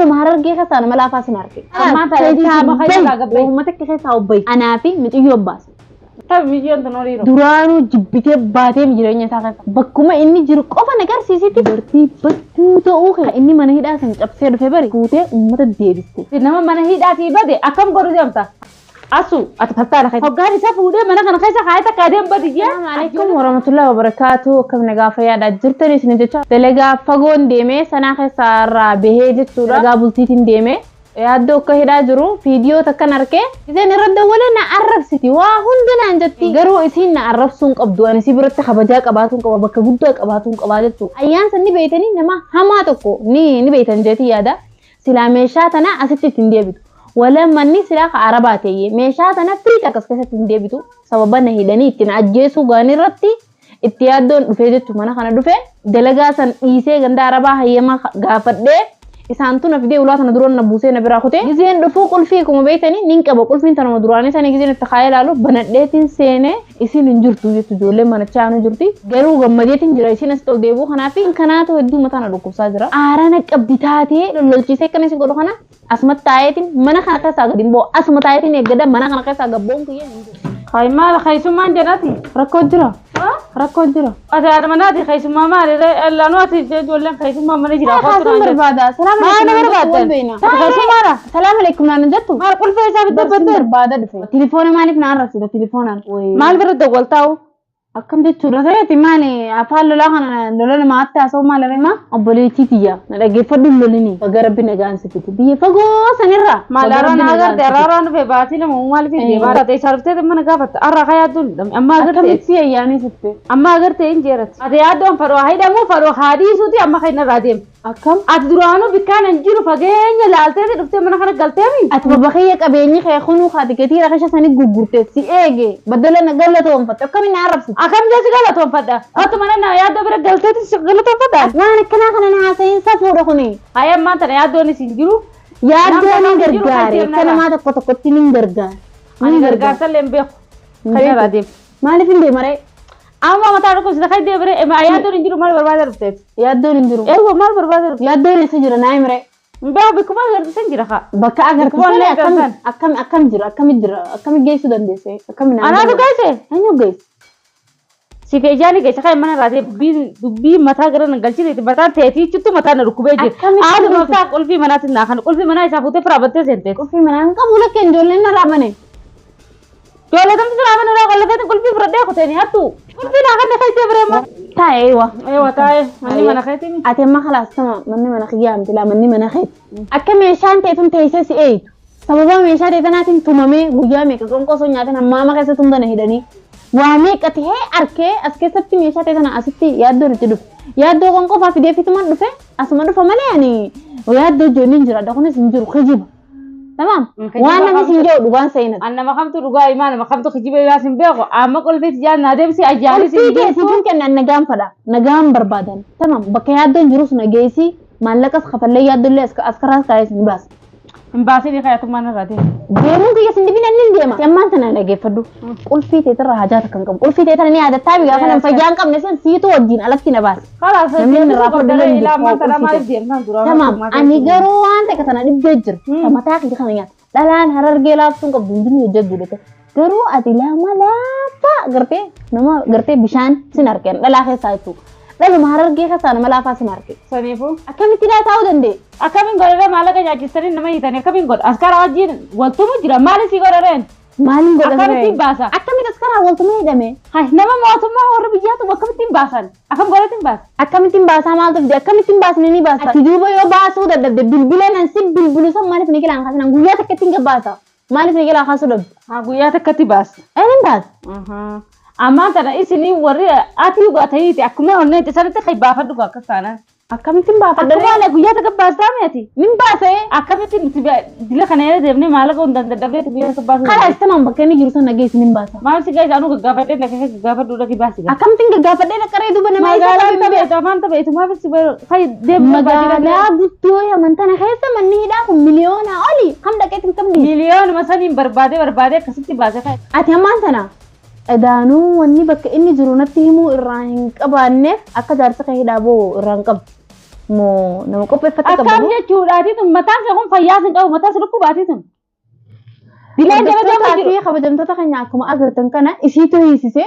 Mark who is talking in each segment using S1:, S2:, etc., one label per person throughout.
S1: Dhaluma Harargee keessaa nama laafaa sin arge.
S2: Ammaan tana
S1: Keessaa
S2: keessa
S1: bahi.
S2: gabbayi.
S1: Uummata keessaa obbayi. Anaa fi mucayyoo baase.
S2: Tabi miciyyoon tun horiiru.
S1: Duraanuu jibbitee baatee jireenya isaa keessa. Bakkuma inni jiru qofa na agarsiisitti. Dubartii badduu ta'uu kan inni mana hidhaa san cabsee dhufe bari fuutee uummata deebiste.
S2: Nama mana hidhaatii bade akkam godhu deemta? Asu ati fattaadha keessa. Hoggaan isaa fuudhee mana kana keessa kaayee takka adeem badi jee.
S1: Assalamu alaikum warahmatullahi wabarakatuh. Akkam nagaa fayyaadha jirtan isin jecha dalagaa fagoon deemee sanaa keessaa irraa bahee jechuudha. Dalagaa bultiitiin deemee yaaddoo akka hidhaa jiru viidiyoo takkan arkee isheen irra dawwalee na arrabsiti waa hunda naan jetti. Garuu isiin na arrabsuu hin qabdu, ani isii biratti kabajaa qabaatuu hin qaba, bakka guddaa qabaatuu hin qabaa jechuudha. Ayyaan san ni beeytanii, nama hamaa tokko ni beeytan jeetii yaada. Silaa meeshaa tana asitti ittiin deebitu. Wala manni silaa ka arabaa ta'e meeshaa tana firii takkas keessatti hin deebitu. Sababa na hidhanii ittiin ajjeesuu gaan irratti itti yaaddoon dhufee jechuudha. Mana kana dhufee dalagaa san dhiisee ganda arabaa hayyamaa gaafadhee isaantu na fidee ulaa sana duroon na buusee na biraa kutee. Gizeen dhufuu qulfii akkuma beektanii nin qaba, qulfiin tanuma duraanii sanii gizeen itti kaayee ilaalu banadheetiin seenee isiin hin jirtu jechuudha. Ijoolleen manachaa aanu jirti. Garuu gammadeetiin jira isiin asitti ol deebi'uu kanaaf kanaatu hedduu mataa na dhukkubsaa jira. Aarana qabdi taatee lollolchiisee akkana isin godhu kana asuma taa'eetiin mana kana keessaa gadi hin ba'u. Asuma taa'eetiin eeggada mana kana keessaa gabboon kiyya hin jiru.
S2: Hayi maal keessummaan jedhati?
S1: Rakkoo jira. Rakkoo jira.
S2: Ati haadha manaati, keessummaa maali? Laanuu ati ijoolleen keessummaa mana jira.
S1: Kaasuun barbaada. Salaam
S2: Maal na
S1: alaikum.
S2: barbaaddan? Ati keessummaadha?
S1: Salaam alaikum naan jettu.
S2: Maal qulfee isaa
S1: Barsiin
S2: bittabbatte?
S1: barbaada dhufe. Tilifoona maaliif na arrabsita tilifoonaan?
S2: Maal bira dawwaltaa'u?
S1: Akkam jechuudha ta'eeti maali afaan lolaa kana lola namaatti haasa'u maal arima? Obboleettii tiyya na dhaggeeffadhu, hin lolini. Baga Rabbi nagaan si fite. Biyya fagoo sanirraa.
S2: Maal
S1: Baga
S2: arraa
S1: Rabbi
S2: na
S1: nagaan
S2: agarte?
S1: si fite.
S2: Arraa dhufe baatii lama maaliif hin deemaa? Ati isaa dhuftee mana gaafatta. Arraa ka yaadduun amma agarte.
S1: Akkamitti ayyaanii sitte?
S2: Amma agarte hin jeerati. Ati yaaddoon fadhoo hidhamuu fadhoo haadhiisuuti amma kan irraa deema.
S1: Akkam?
S2: Ati duraanuu bikkaan hin jiru fageenya laaltee dhuftee mana kana galteemi.
S1: Ati babakiyya qabeenyi kee kunuu kaati gatii rakasha sanii gurgurte si eege baddala na galatoonfatte, akkamiin na arrabsite?
S2: Akkam jechi galatoonfadha? Otuma mana na yaaddoo bira galteeti si galatoonfadha.
S1: Waan akkanaa kana na haasa'iin, safuudha kuni.
S2: Hayya, ammaan tana yaaddoonis hin jiru.
S1: Yaaddoo
S2: Namni
S1: ni
S2: hin jiru, kan
S1: gargaare
S2: deemna
S1: akka
S2: laa.
S1: namaa tokko tokkotti ni gargaara.
S2: Ani gargaarsa illee hin beeku. Kan irraa deema.
S1: Maaliif hin deemaree?
S2: Amma mataa dhukkubsita kan deemre yaaddoon hin jiru, maal barbaada dhufteeti?
S1: Yaaddoon hin jiru.
S2: Eewwa, maal barbaada dhufte?
S1: Yaaddoon eessa jira naa himree?
S2: Hin beeku, bikkuma agarsiisan jira kaa.
S1: Bakka agartu
S2: Bikkuma
S1: sana
S2: illee
S1: akkam
S2: agartan.
S1: akkam akkam jira, akkami jira, akkami geessuu dandeesse, akkami naa
S2: Anaatu geesse.
S1: Eenyu geesse?
S2: Si feejaani geesse kan mana irraa dubbii dubbii mataa gara na galchite, mataan teetii chittu mataa na dhukkubee jira.
S1: Akkamitti
S2: Haadha
S1: geesse?
S2: maftaa qulfii manaatiin naa kan qulfii manaa isaa fuutee firaa battee seente.
S1: Qulfii manaa hin qabu, lakkeen ijoolleen narraa bane.
S2: Ijoollee kamtu siraa mana irraa qollatee qulfii fudhadhee kuteeni hattu. Qulfii naa kan keessa biree moo?
S1: Taa'ee eewa.
S2: Eewa taa'ee manni mana keetiin.
S1: Ati amma kalaas tama manni mana kiyyaa miti laa, manni mana keeti. Akka meeshaan ta'e tun teessee si eeytu. Sababa meeshaa ta'e tanaatiin tumamee guyyaa meeqa qonqoo osoo nyaatan hammaama keessa tumtana hidhanii. Waa meeqa tahee arkee as keessatti meeshaa ta'e tana asitti yaaddoon itti dhufe. Yaaddoo qonqoo fa'aa fidee fituman dhufe, asuma dhufa malee ani yaaddoo ijoolleen jira kunis hin jiru, kijiba. Tamaam. Waan namni sin jedhu dhugaan seenat.
S2: An nama kamtu dhugaa himaa, nama kamtu kijiba himaa sin beeku. Amma qulfii tijaan naa deebisi ayyaanis
S1: Qulfii
S2: hin
S1: kee
S2: jirtu.
S1: siifin kennan, nagaan fadha. Nagaan barbaadan. Tamam, bakka yaaddoon jirus na geessi, maallaqas kafallee yaaddollee as karaas kaa'ee ni baasa.
S2: Hin baasin, kayatummaan irraa deema.
S1: Deemuun kiyya sin dhibin, inni deema. Ammaan tana dhageeffadhu. Qulfii teetirraa hajaa takka hin qabu. Qulfii teetana ni yaadataa gaafa nama fayyaa hin qabne san siitu wajjin alatti na baase.
S2: Kalaas
S1: Namni
S2: deebisuu
S1: irraa
S2: qabda
S1: fudhuu
S2: ilaa ammaan tana
S1: qulfii
S2: maaliif deemtan dura?
S1: Tamam, ani garuu waan takka tana dhibbee jira. Ta mataa kiyya kana nyaata. Dhalaan Harargee laaftuun qabdu hundinuu hojjetu jedhete. Garuu ati lama laafaa gartee nama gartee bishaan sin argeen dhalaa keessaa jechuudha. Dhaluma Harargee keessaa nama laafaa sin arge.
S2: Saniifuu.
S1: Akkamitti dhaa taa'uu danda'e?
S2: Akkamiin godharee? Maallaqa nyaachistanii nama hiitanii akkamiin godha? Askara wajjin waltumu jira, maali si godhareen?
S1: Maaliin godha?
S2: Akkamittiin baasa?
S1: Akkamitti askaraa waltumee hidhame?
S2: Hai, nama mootummaa warra biyyaatu akkamittiin baasan? Akkam godhatiin baasa?
S1: Akkamittiin baasaa maaltu fide? Akkamittiin baasne ni baasa? Ati duuba yoo baasuu dadhabde bilbila nan si bilbilu san maaliif ni kilaan kaasinan? Guyyaa takka ittiin gabbaasa. Maaliif ni kilaa kaasuu dhabde?
S2: Haa, guyyaa takkatti baasa.
S1: Eenyuun baasa?
S2: Ammaan tana isinii warri ati ta'iti akkuma onnee sanitti kan baafadhu akkas taanaan.
S1: Akkamittiin baafadha?
S2: Akkuma ala guyyaa takka baastaa mi'ati.
S1: Nin baasee.
S2: Akkamitti nuti dila kana yoo deemnee maallaqa hundaan dadhabnee guyyaa takka baasuu?
S1: Karaa istamaan bakka inni jiru sana geessi, nin baasa.
S2: Maal si gaisa? Anu gaggaafadhee dhaqee gaggaafadhu, dhaqi baasi.
S1: Akkamittiin gaggaafadhee dhaqaree duuba nama isa
S2: Magaalaan
S1: qabu hin beeku.
S2: tapheetu afaan tapheetu maaf si hay deemnee
S1: Magaalaa guddoo Yaman tana keessa manni hidhaa kun miliyoonaa oli, kam dhaqeetiin kam dhiisa?
S2: Miliyoonuma saniin barbaadee barbaadee akkasitti baase kan.
S1: Ati ammaan tana edaanuu wanni bakka inni jiru natti himuu irraa hin qabaanneef akka jaarsa kee hidhaa boo irraa hin qabdu. Moo nama qopheeffatte qabda
S2: Akkam
S1: moo?
S2: jechuudhaati tun mataan kee kun fayyaa sin qabu mataa si dhukkubaati tun. Dileen jala deemu
S1: Hordoftoota
S2: jiru.
S1: fi kabajamtoota keenya akkuma agartan kana isiitu hiisise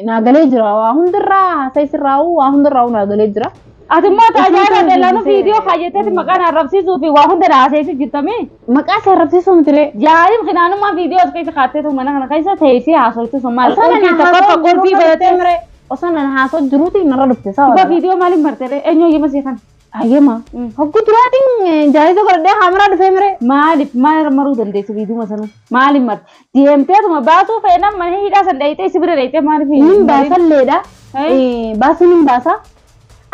S1: naa galee jira waa hundirraa haasaa isirraa'u waa hundirraa'u naa galee jira.
S2: Ati immoo tajaajila daldalaa
S1: Isiitu
S2: viidiyoo kaayyateeti maqaan arrabsiisuu fi waa hunda haaseessu jirtami.
S1: Maqaa si arrabsiisuu miti ree.
S2: Jaariin kinaanummaa viidiyoo as keessa kaatteetu mana kana keessa teessee haasoftu sun maal?
S1: Osoo nan
S2: Qulfii
S1: haasoo
S2: tokkoffaa qulfii
S1: jiruu
S2: baratee.
S1: mire osoo nan haasoo jiruuti narra dhufte
S2: Duba
S1: sawa.
S2: viidiyoo maaliif martee eenyu hayyama sii kana?
S1: Hayyama. Hogguu duraatiin jaarisa godhadhee haamiraa dhufee mire.
S2: Maaliif maal maruu dandeessu viidiyoo sana? Maaliif marte? Deemteetuma baasuu feenan mana hidhaa san dhayitee si bira dhayitee maaliif?
S1: Nin baasalleedha. Baasuun hin baasa.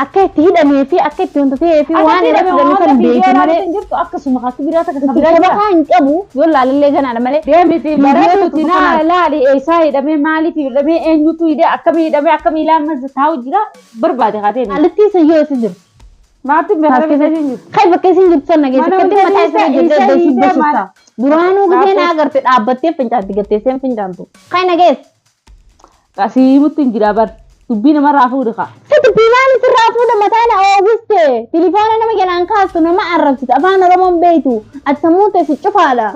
S1: Akka itti hidhamee fi akka itti wanta ta'ee fi waan irratti hidhame san beeku malee.
S2: Jirtu akkasuma akka biraa takka kan biraa jira.
S1: Shabakaa hin qabu yoo laalallee ganaadha malee.
S2: Deemiti
S1: Viidiyoo
S2: bareeduuti
S1: tokko
S2: naa
S1: kanaaf.
S2: laali eessaa hidhamee maaliif hidhamee eenyutu hidhee akkamii hidhamee akkamii ilaamas taa'u jira barbaade kaatee.
S1: Halittii isa yoo isa jirtu.
S2: Maatti
S1: Taas
S2: beekamee hin jirtu.
S1: Kai bakka isin jirtu sana geesse
S2: Mana
S1: akkatti mataa
S2: isa
S1: isa hojjetee
S2: isa
S1: iddoo
S2: hiitee
S1: bashissa. Duraanuu gisee na
S2: Raafuu.
S1: agarte dhaabbattee fincaatti gatteessee fincaantu. Kai na geesse.
S2: Qasiimutti hin jira bar dubbii nama raafuu dhiqa.
S1: Si dubbii maali sirraa fuudha mataa na oowwiste. Tilifoona nama jalaan kaastu nama arrabsite afaan Oromoon beektu. Ati sammuu teessi cufaadha.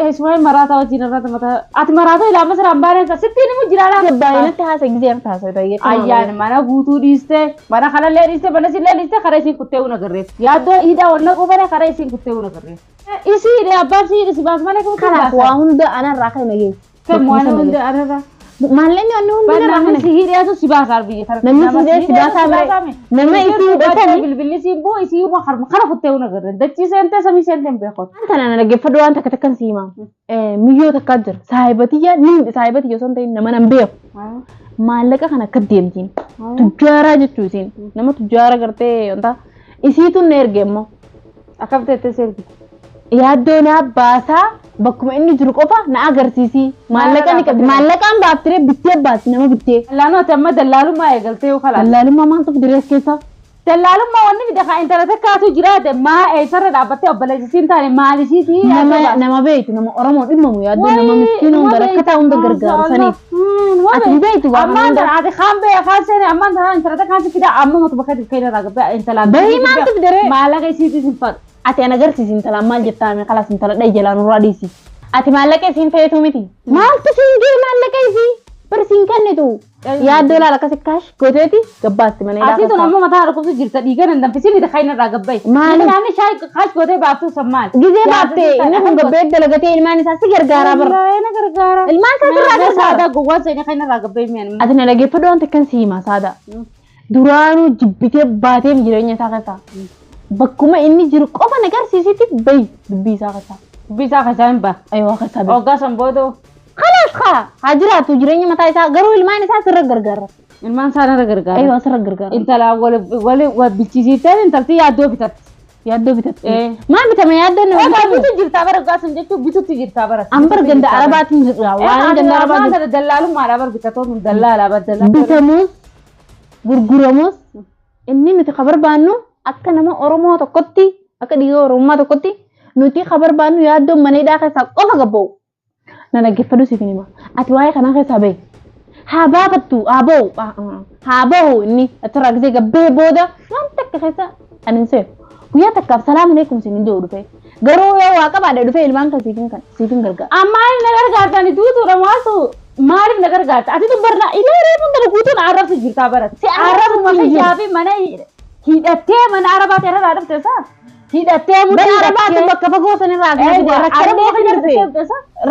S2: Eessumaa maraataa wajjin irratti mataa ati maraataa ilaama siraan baaneen ka sittiin immoo jira laa.
S1: Baay'inatti haasa gisee irratti haasa'u ta'ee.
S2: Ayyaan mana guutuu dhiiste mana kanallee dhiiste mana sillee dhiiste karaa isiin kuttee una garreef yaaddoo hidhaa wanna qubane karaa isiin kuttee una garreef. Isii hidhee abbaan sii hidhe si baas malee kuttee
S1: Kanaaf waa hunda anarraa kan na geesse.
S2: Kan waan hunda anarraa.
S1: Maallaqni wanni hundi narraa
S2: Namni
S1: kan
S2: si hidheetu si baasaa biyya kana.
S1: Namni si hidhee si baasaa malee. Nama isii hidhatanii.
S2: Bilbilli siin bu'u isii uma harma kana kuttee una garreef dachii seentee samii seentee hin beekotu.
S1: Waan kana na dhaggeeffadhu waan takka takkan si himaa. Miyyoo takkaa jira. Saahibatiyyaa ni saahibatiyya osoo hin ta'in nama nan beeku. Maallaqa kana akka deemtiin. Tujjaaraa jechuu isiin. Nama tujjaara gartee wanta isiitu na erge immoo.
S2: Akkam teettee seergi.
S1: Yaaddoo naa baasaa bakkuma inni jiru qofa na agarsiisi. Maallaqa ni qabdi. Maallaqaan baaftiree bittee baasti nama bittee.
S2: Dallaaluu ati amma dallaalummaa eegaltee yoo kalaas.
S1: Dallaalummaa maaltu fidirees keessa?
S2: Dallaalummaa wanni fide kaa intala takkaatu jiraate maa eessarra dhaabbattee obboleessisiin taane maalisiitii
S1: Nama nama beektu nama Oromoo dhimmamu yaaddoo nama miskiina hunda rakkataa hunda gargaaru saniif. Ati hin beektu waa
S2: Ammaan
S1: hunda.
S2: tana ati kaan bee afaan seene ammaan tana intala takkaan si fida amma matu bakka dirqee irraa gabbee intala.
S1: Bahii maaltu fidiree?
S2: Maallaqa isiitii sin fadhu.
S1: Ati ana agarsiisi intala maal jettaa mee kalaas intala dhahi jalaa nurraa dhiisi. Ati maallaqa isiin feetu miti. Maaltu siin gee maallaqa isii? Bar siin kennitu. Yaaddoo laala akkasi kaash gooteeti gabbaasti mana
S2: Ati tun amma mataa dhukkubsu jirta dhiiga nan danfisiin ida kain irraa gabbaye.
S1: Maaliif?
S2: Naanni shaay kaash gootee baaftuu san maali?
S1: Gizee baaftee inni kun gabbee dalagatee ilmaan isaa si gargaaraa bara.
S2: Na gargaara.
S1: Ilmaan isaa sirraa gargaara.
S2: Saadaa gowwaan seenee kain irraa gabbaye mi'an.
S1: Ati na dhaggeeffadhu waan takkan si hima saada. Duraanuu jibbitee baatee jireenya isaa keessaa. Bakkuma inni jiru qofa na agarsiisitti bahi dubbii isaa keessaa.
S2: Dubbii isaa keessaa hin ba'a.
S1: Aywa keessaa bahi.
S2: Hoggaa san booda
S1: Kalaas kaa haa jiraatu jireenya mataa isaa garuu ilmaan isaa sirra gargaara.
S2: ilmaan isaa narra gargaara.
S1: Aywa sirra gargaara.
S2: Intala wal wal bilchisiifteen intalti yaaddoo bitatti.
S1: Yaaddoo bitatti.
S2: Eh.
S1: Maal bitama yaaddoon nama
S2: Egaa
S1: bitamu?
S2: bitu jirtaa bara hoggaa san jechuun bitutti jirtaa bara.
S1: An bar ganda arabaatiin jira waan ganda arabaatiin
S2: Dallaalummaadha bar bitatoon dallaalaa bar dallaalaa.
S1: bitamus gurguramus inni nuti ka barbaannu akka nama Oromoo tokkotti akka dhiiga Oromummaa tokkotti nuti ka barbaannu yaaddoon mana hidhaa keessaa qofa gabba'u. Na dhaggeeffadhu siif hin hima. Ati waa'ee kanaa keessaa bahi. Haa baafattu haa ba'u haa ba'u inni achirraa gisee gabbee booda waan takka keessa ani hin seenu. Guyyaa takkaaf salaam aleekum siin hin jiru dhufee. Garuu yoo waa qabaadhe dhufee ilmaan kan siifin kan siifin gargaara.
S2: Maaliif na gargaartani duutuudha maasu maaliif na gargaarta ati tun barna ilaa reefuun tana guutuun arrabsu jirtaa bara.
S1: Si
S2: Arrabuma
S1: arrabsu hin
S2: kiyyaa fi mana hidhattee mana arabaa ta'e irraa dhufte isaa hidhattee
S1: Bari
S2: mudhii
S1: arabaatu bakka fagoo sanirraa
S2: Eewa,
S1: rakkadhee
S2: arrabuma
S1: dhufe.
S2: kiyya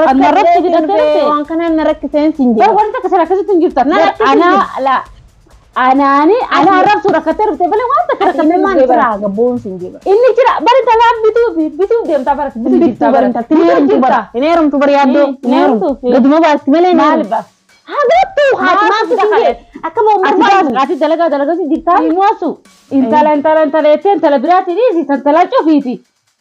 S1: Rakkadhee
S2: hidhattee
S1: dhufe
S2: dhufte.
S1: waan kanaan na rakkiseen siin
S2: Bar
S1: jedha.
S2: wanta akkasii akkasitti hin jirtu.
S1: Na rakkisuu
S2: Anaa
S1: jirti.
S2: la anaani ana arrabsu rakkattee dhufte malee waan takka
S1: Ati
S2: rakkattee
S1: ilmaan
S2: dhufte bara.
S1: jira gabboon siin jedha.
S2: Inni jira bari talaan bituuf bituuf deemtaa bara bituuf
S1: Bittuu
S2: jirtaa
S1: bari
S2: bara.
S1: intalti hin heerumtu bara. Hin heerumtu bara yaaddoo. Hin heerumtu.
S2: Hin
S1: Gaduma baasti malee hin
S2: Maal
S1: heerumtu.
S2: baas?
S1: Haa galattu haati maaltu siin jedhe. Akka ba'u
S2: Ati
S1: barbaadu.
S2: baas ati dalagaa dalagaa si jirtaa himuasu. Intala intala intala jettee intala biraatti dhiisi intala cufiiti.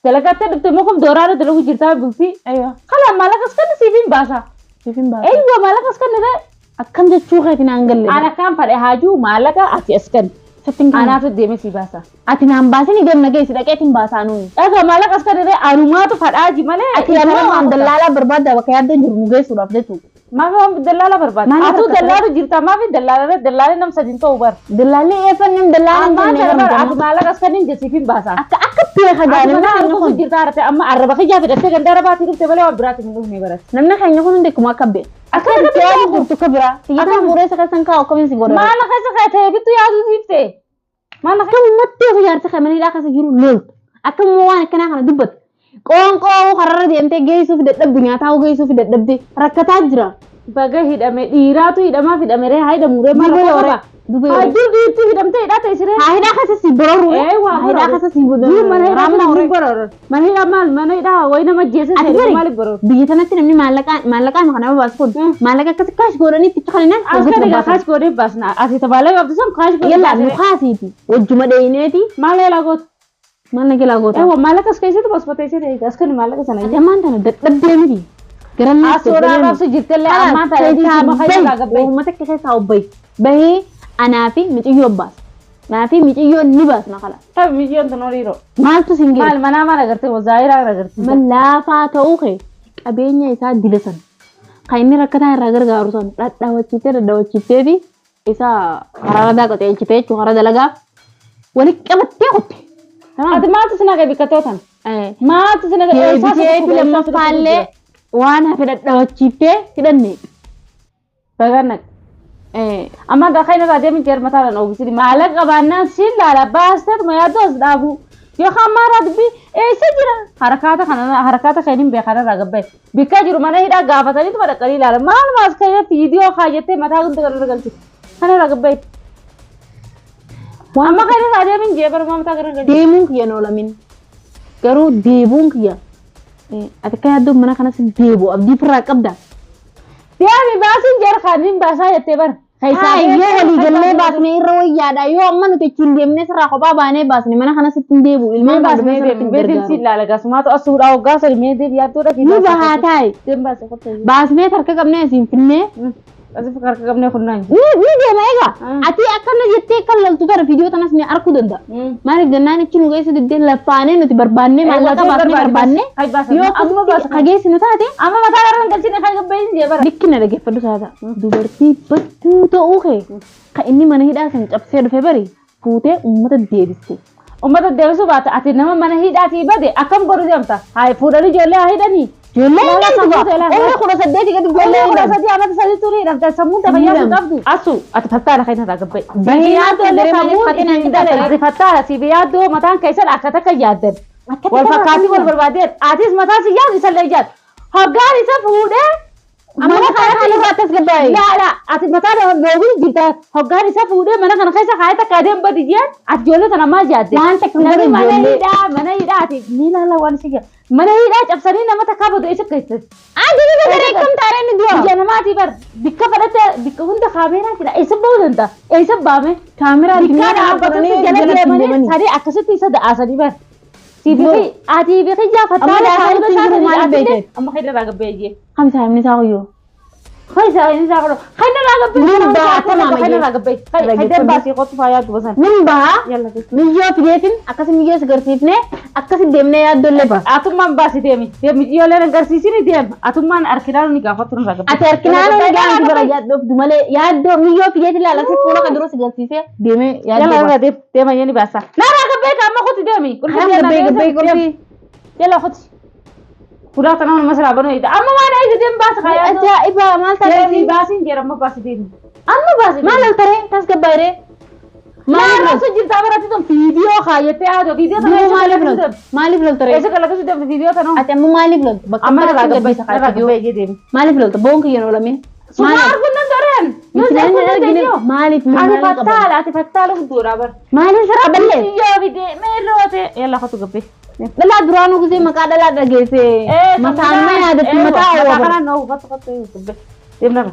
S2: Dalagattee dhufte mukum dooraana dalagu jirtaa bultii.
S1: Aywa.
S2: Kala maallaqas kan siif hin baasa.
S1: Siif hin baasa.
S2: Eeywa maallaqas kan irra
S1: Akkam jechuu keeti naan galle.
S2: ana kan fadhe haajuu maallaqa ati as kan.
S1: Sitti hin kennu.
S2: Anaatu deemee si baasa.
S1: Ati naan baasini deemna geessi dhaqeetiin baasaa nuyi.
S2: Dhagaa maallaqas kan irra anumaatu fadhaaji malee.
S1: Ati ammoo waan dallaalaa barbaadda bakka yaaddoon jiru nu geessuudhaaf jechuudha.
S2: Maaf waan dallaala barbaada?
S1: Maaliif
S2: Atuu
S1: rakkata?
S2: dallaalu jirta, maaf dallaala dallaalli nam sadiin ta'u bar.
S1: Dallaalli eeffannin dallaalli
S2: Ammaan
S1: hin
S2: kana
S1: jenne
S2: bar
S1: bara.
S2: ati maallaqa as kanneen jessiif hin baasa.
S1: Akka akka beeka
S2: Ati
S1: gaariin
S2: mana
S1: namni
S2: harkuusu
S1: kun.
S2: jirta harate amma arraba kiyyaa fidhattee ganda arabaatii dhufte malee waan biraatiin hin dhufne barate.
S1: Namni keenya kun hundi akkuma akka beeku.
S2: Akka
S1: Akka
S2: akka
S1: beeku
S2: beeku.
S1: jirtu akka biraa. Xiyyeetaan fuudhee isa keessan kaa'u akkamiin si godha?
S2: Maal keessa kaatee bittu yaaduu siifte. Maal
S1: Akka uummattee osoo jaarsa kan mana hidhaa keessa jiru loltu. Akka immoo waan akkanaa kana dubbatu. Qoonqoo kararra deemtee geessuuf dadhabdu, nyaataa geessuuf dadhabde rakkataa jira.
S2: Baga hidhame, dhiiraatu hidhamaaf hidhame ree, haa hidhamu ree, maal
S1: Dubee
S2: rakkoo
S1: hore.
S2: qaba?
S1: Dubee
S2: Haa
S1: hore.
S2: dur dhiirti hidhamtee hidhaa ta'e siree.
S1: Haa hidhaa keessa si bororu.
S2: Ee, waa
S1: Haa hidhaa
S2: bororu.
S1: keessa si
S2: Dur mana hidhaa
S1: raamma
S2: kun
S1: hore.
S2: hin bororu. Mana hidhaa maal, mana hidhaa wayi nama jeesse
S1: Ati
S2: seera
S1: bari
S2: maaliif bororu?
S1: biyya sanatti namni maallaqaan kana baasu kun maallaqa akkasi kaash godhanii itti kaninaan
S2: As kan egaa kaash godhee baasna. Asii tabaalee qabdu sun kaash godhee
S1: Yalla nu
S2: baasne.
S1: kaasiiti wajjuma dheeyneeti.
S2: Maal eelaa gootu?
S1: Maal na gelaa goota.
S2: Ewa maallaqa as keessatti basbatee ishee as kan maallaqa sana.
S1: Ati ammaan tana dadhabdee miti. Garannaa
S2: Asuudhaa raabsu jirtellee ammaan tana
S1: keessaa
S2: dhiisii maka irraa gabbee.
S1: Uummata akka keessaa obbayi. Bahee anaa fi miciyyoo baasa. Anaa fi miciyyoo ni baasna kala.
S2: Tabi miciyyoon tun horiiroo.
S1: Maaltu sin geesse?
S2: Maal manaa maal agartee zaayiraa agartee.
S1: Mallaafaa ta'uu kee qabeenya isaa dila sana. Kan inni rakkataa irraa gargaaru sana dhadhaawachiiftee dhadhaawachiiftee fi isa karaa radaa qajeelchitee jechuun karaa dalagaa walitti qabattee kutte.
S2: Ati maaltu si naqe bikkatoo tan? Maaltu si naqe?
S1: Deebiteeti lammaffaallee waan hafe dhadhaawachiiftee hidhanne.
S2: Bagaan naqe. Amma gaa kan irraa deemin jeer mataa dhaan oogisiin maallaqa qabaannaan siin laala baasteetuma yaaddoo as dhaabu. Yookaan maaraa dubbii eessa jira? Harakaata kana harakaata kan hin beekan irraa gabbee. Bikka jiru mana hidhaa gaafataniituma dhaqanii ilaala. Maal maas kan viidiyoo kaayyattee mataa hunda kan irra galchite. Kana irraa gabbee. Amma kan irraa deemin jee bara mataa gara galchite.
S1: Deemuun kiyya hin oolamin. Garuu deebuun kiyya. Ati akka yaaddoo mana kanas deebu abdii firraa qabda.
S2: Deemi baasiin jeer kan hin baasaa jettee bara.
S1: Haa yoo walii gallee baasne irra wayyaadha. Yoo amma nuti achiin deemnee sirraa kophaa baanee baasne mana kanas ittiin deebu. Ilmaan
S2: Mee
S1: baasnee
S2: baasnee
S1: sirratti
S2: deemi
S1: hin
S2: beetiin
S1: gargaaru.
S2: siin laala gasumaatu asuudhaa hoggaa sadi mee deebi yaaddoodha.
S1: Nu bahaa taa'i.
S2: Deem baasee qottee.
S1: Baasnee harka qabnee asiin finnee.
S2: Asii harka qabnee kunnaan.
S1: Ni deema egaa. Ati akkana jettee kan laltu tara viidiyoo tanas ni arguu danda'a. Maaliif jennaan achi nu geessu diddee lafaanee nuti barbaannee maallaqa baasnee barbaannee yoo akkasitti kageessinu taate
S2: Amma mataa gara hin galchine kan gabbayin jee bara.
S1: Likkina dhaggeeffadhu taata. Dubartii battuu ta'uu kee kan inni mana hidhaa san cabsee dhufe bari fuutee uummata deebiste.
S2: Uummata deebisuu baate ati nama mana hidhaatii bade akkam godhu deemta? Haa fuudhanii ijoollee haa hidhanii.
S1: Ijoollee hin
S2: Lala
S1: qabdu.
S2: sammuu teelaa.
S1: Umri 18 gadi ijoollee hin
S2: Kudha
S1: qabdu.
S2: sadii amata sadii turii hidhamte sammuun ta fayyaa hin qabdu. Asu ati fattaadha kan irraa gabbaye.
S1: Bahee
S2: Yaaddoo
S1: malee
S2: sammuun
S1: fatina hin
S2: ittiin ati fattaadha siif yaaddoo mataan keessan akka takka yaaddan. Wal fakkaatii wal barbaadeen atis mataa si yaadu isallee yaadu. Hoggaan isa fuudhee
S1: Mana kana kan irraa tasgabbaa'e.
S2: Laala ati mataa loogii jirta hoggaan isa fuudhee mana kana keessa kaayee takka adeem badi jeen ati ijoollee tana maal yaadde?
S1: Waan takka hin
S2: Namni
S1: godhan
S2: mana
S1: ijoollee.
S2: hidhaa mana hidhaa ati ni laala waan si jedha. Mana hidhaa cabsanii nama takkaa badu eessa keessatti?
S1: Ati biyya daree kam taaree ni du'a.
S2: Biyya namaatii bar bikka fadhatte bikka hunda kaameeraa jira eessa bahuu danda'a? Eessa baame?
S1: Kaameraa
S2: Bikkaa dhaabbatutti jala deemanii sadii akkasitti isa da'aasanii bar. Siif ati biki jaafattaa
S1: Amma da'aasanii jiru maal beekte?
S2: Amma kan irraa gabbeeyyee.
S1: Kam saayimni isaa qoyyoo? Min bahaa Min bahaa miyyoo fideetiin akkasi miyyoo si garsiifnee akkasi deemnee yaaddoollee baasa.
S2: Atummaan baasi deemi. Deemi ijoolleen agarsiisini deem. Atummaan harkinaan ni gaafatu nurraa gabbee.
S1: Ati harkinaan ni gaafatu bara yaaddoof malee yaaddoo miyyoo fideetiin laala si fuula kan dura si garsiisee deemee yaaddoo
S2: Yalla
S1: baasa.
S2: deem deema yeni baasa. Narraa gabbee kaama kuti deemi.
S1: Kaam gabbee gabbee qulfii.
S2: Yalla kuti. Fuula kana nama masalaa banuu ida. Amma waan ayisa deem baasa kaa yaaddoo.
S1: Ajaa'iba maal
S2: Deemi
S1: taatee?
S2: baasiin jira amma baasi deemi. Amma baasi.
S1: Maal altaree tasgabbaa'ee?
S2: Maal raabsu jirtaa baratti tun viidiyoo kaayyattee haadha viidiyoo tana
S1: Maaliif maaliif loltu? Maaliif loltu ree?
S2: Eessa kalaqatu deemte viidiyoo tana?
S1: Ati amma maaliif loltu? Bakka
S2: Amma
S1: kanatti
S2: narraa gabbee
S1: gaddisa
S2: narraa
S1: kaayyattee.
S2: gabbee deemi.
S1: Maaliif loltu? Boon kiyyan oolamin.
S2: Sumaa arguun nan doreen.
S1: Miti namni argine maaliif
S2: Ati
S1: maaliif qaban?
S2: fattaala ati fattaala guddoodha bara.
S1: Maaliif sirraa balleessa?
S2: Viidiyoo fidee meeloote. Yalla kottu gabbee.
S1: Dhalaa duraanuu gisee maqaa dhalaa dhageesse. Mataa amma yaadatti mataa
S2: Mataa
S1: oowwa.
S2: kanaan noofu kottu kottu gabbee. Deemnarra.